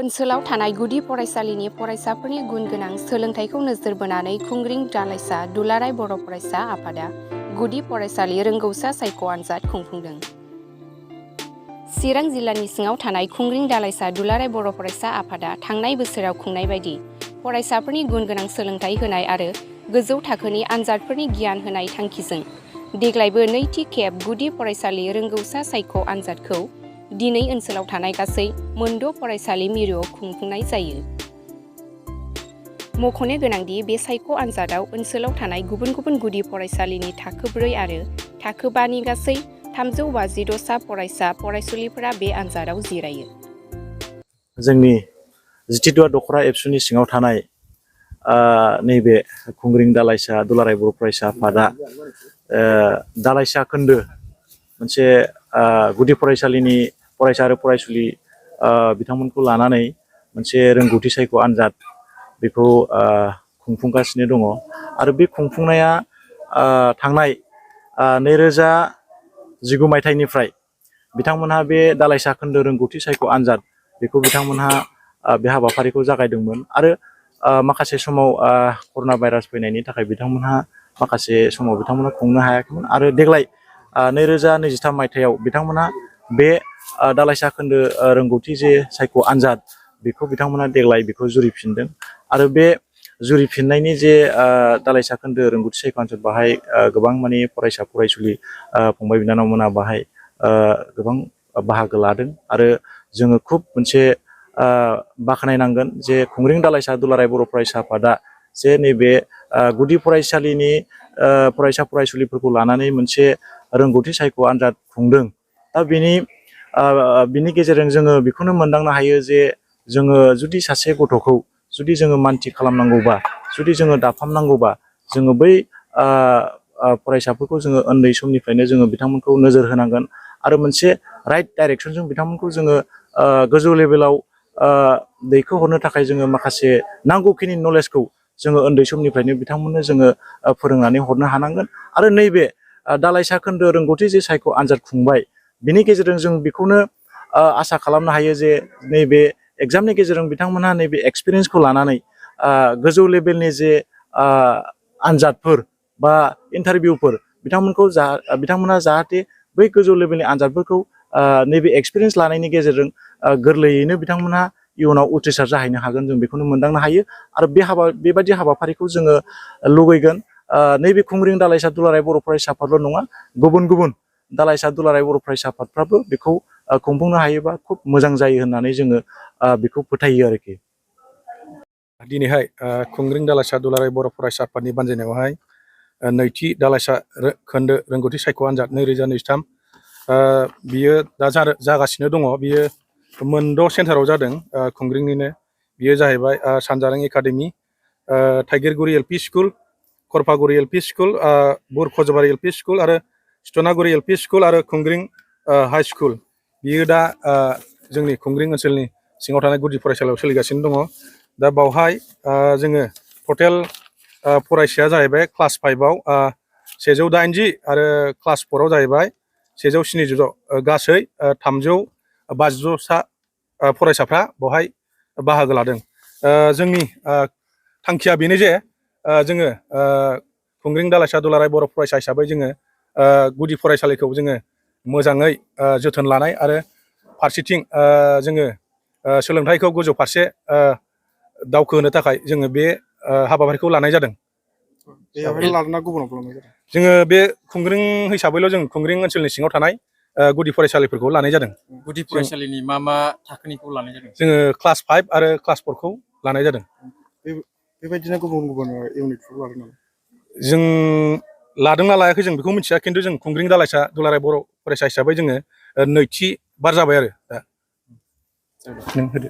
ओनसोलाव थानाय गुदि फरायसालिनि फरायसाफोरनि गुन गोनां सोलोंथाइखौ नोजोर बोनानै खुंग्रिं दालाइसा दुलाराय बर' फरायसा आफादा गुदि फरायसालि रोंगौसा सायख' आनजाद खुंफुंदों। चिरां जिल्लानि सिङाव थानाय खुंग्रिं दालाइसा दुलाराय बर' फरायसा आफादा थांनाय बोसोराव खुंनाय बायदि फरायसाफोरनि गुन गोनां सोलोंथाइ होनाय आरो गोजौ थाखोनि आनजादफोरनि गियान होनाय थांखिजों देग्लायबो नैथि खेब गुदि फरायसालि रोंगौसा सायख' आनजादखौ दिनै ओनसोलाव थानाय गासै मोनद' फरायसालि मिरुआव खुंफुंनाय जायो। मख'नो गोनांदि बे सायख' आनजादाव ओनसोलाव थानाय गुबुन गुबुन गुदि फरायसालिनि थाखो 4 आरो थाखो 5 नि गासै 352 सा फरायसा फरायसुलिफोरा बे आनजादाव जिरायो। जोंनि जिथिदुवा दख'रा एबसुनि सिङाव थानाय नैबे खुंग्रिं दालाइसा दुलाराय बर' फरायसा आफादा दालाइसा खोन्दो मोनसे गुदि फरायसालिनि फरायसा आरो फरायसुलि बिथांमोनखौ लानानै मोनसे रोंगौथि सायख' आनजाद बेखौ खुंफुंगासिनो दङ आरो बे खुंफुंनाया थांनाय 2019 मायथाइनिफ्राय बिथांमोनहा बे दालाइसा खोन्दो रोंगौथि सायख' आनजाद बेखौ बिथांमोनहा बे हाबाफारिखौ जागायदोंमोन आरो माखासे समाव कर'ना भाइरास फैनायनि थाखाय बिथांमोनहा माखासे समाव बिथांमोनहा खुंनो हायाखैमोन आरो देग्लाय 2023 मायथाइयाव बिथांमोनहा बे दालाइसा खोन्दो रोंगौथि जे सायख' आनजाद बेखौ बिथांमोनहा देग्लाय बेखौ जुरिफिनदों आरो बे जुरिफिननायनि जे दालाइसा खोन्दो रोंगौथि सायख' आनजाद बाहाय गोबां माने फरायसा फरायसुलि फंबाय बिनानावमोना बाहाय गोबां बाहागो लादों आरो जोङो खुब मोनसे बाख्नायनांगोन जे खुंग्रिं दालाइसा दुलाराय बर' फरायसा आफादा जे नैबे गुदि फरायसालिनि फरायसा फरायसुलिफोरखौ लानानै मोनसे रोंगौथि सायख' आनजाद खुंदों। दा बिनि गेजेरजों जोङो बेखौनो मोनदांनो हायो जे जोङो जुदि सासे गथ'खौ जुदि जोङो मानथि खालामनांगौबा जुदि जोङो दाफामनांगौबा जोङो बै फरायसाफोरखौ जोङो उन्दै समनिफ्रायनो जोङो बिथांमोनखौ नोजोर होनांगोन आरो मोनसे राइट डाइरेक्सनजों बिथांमोनखौ जोङो गोजौ लेभेलाव दैखोहरनो थाखाय जोङो माखासे नांगौखिनि नलेजखौ जोङो उन्दै समनिफ्रायनो बिथांमोननो जोङो फोरोंनानै हरनो हानांगोन आरो नैबे दालाइसा खोन्दो रोंगौथि जे सायख' आनजाद खुंबाय बिनि गेजेरजों जों बेखौनो आसा खालामनो हायो जे नैबे एग्जामनि गेजेरजों बिथांमोनहा नैबे एक्सपिरियेन्सखौ लानानै गोजौ लेभेलनि जे आनजादफोर बा इन्टारभिउफोर बिथांमोनहा जाहाथे बै गोजौ लेभेलनि आनजादफोरखौ नैबे एक्सपिरियेन्स लानायनि गेजेरजों गोरलैयैनो बिथांमोनहा इयुनाव उथ्रिसार जाहैनो हागोन जों बेखौनो मोनदांनो हायो आरो बेबायदि हाबाफारिखौ जोङो लुबैगोन नैबे खुंग्रिं दालाइसा दुलाराय बर' फरायसा आफादल' नङा गुबुन गुबुन दालाइसा दुलाराय बर' फरायसा आफादफ्राबो बेखौ खुंफुंनो हायोबा खुब मोजां जायो होननानै जोङो बेखौ फोथायो आरोखि। दिनैहाय खुंग्रिं दालाइसा दुलाराय बर' फरायसा आफादनि बानजायनायावहाय नैथि दालाइसा खोन्दो रोंगौथि सायख' आनजाद 2023 बियो दा जागासिनो दङ। बियो मोनद' सेन्टाराव जादों खुंग्रिंनिनो। बियो जाहैबाय Sanjaren academy, Thaigirguri LP school, Kharphaguri LP school, Burkhajbari LP school आरो सिथनागुरि एलपि स्कुल आरो खुंग्रिं हाइ स्कुल। बियो दा जोंनि खुंग्रिं ओनसोलनि सिङाव थानाय गुदि फरायसालियाव सोलिगासिनो दङ। दा बावहाय जोङो टटेल फरायसाया जाहैबाय क्लास 5आव 180 आरो क्लास 4आव जाहैबाय 170 गासै 352 सा फरायसाफ्रा बेवहाय बाहागो लादों। जोंनि थांखिया बेनो जे जोङो खुंग्रिं दालाइसा दुलाराय बर' फरायसा हिसाबै जोङो गुदि फरायसालिखौ जोङो मोजाङै जोथोन लानाय आरो फारसेथिं जोङो सोलोंथाइखौ गोजौ फारसे दावखोहोनो थाखाय जोङो बे हाबाफारिखौ लानाय जादों। जोङो बे खुंग्रिं हिसाबैल' जों खुंग्रिं ओनसोलनि सिङाव थानाय गुदि फरायसालिफोरखौ लानाय जादों। गुदि फरायसालिनि मा थाखोनिखौ लानाय जादों? जोङो क्लास 5 आरो क्लास 4खौ लानाय जादों। बेबायदिनो गुबुन गुबुन इउनिटफोर लादों नामा? जों लादोंना लायाखै जों बेखौ मिथिया, खिन्थु जों खुंग्रिं दालाइसा दुलाराय बर' फरायसा हिसाबै जोङो नैथि बार जाबाय आरो दा। नों होदो।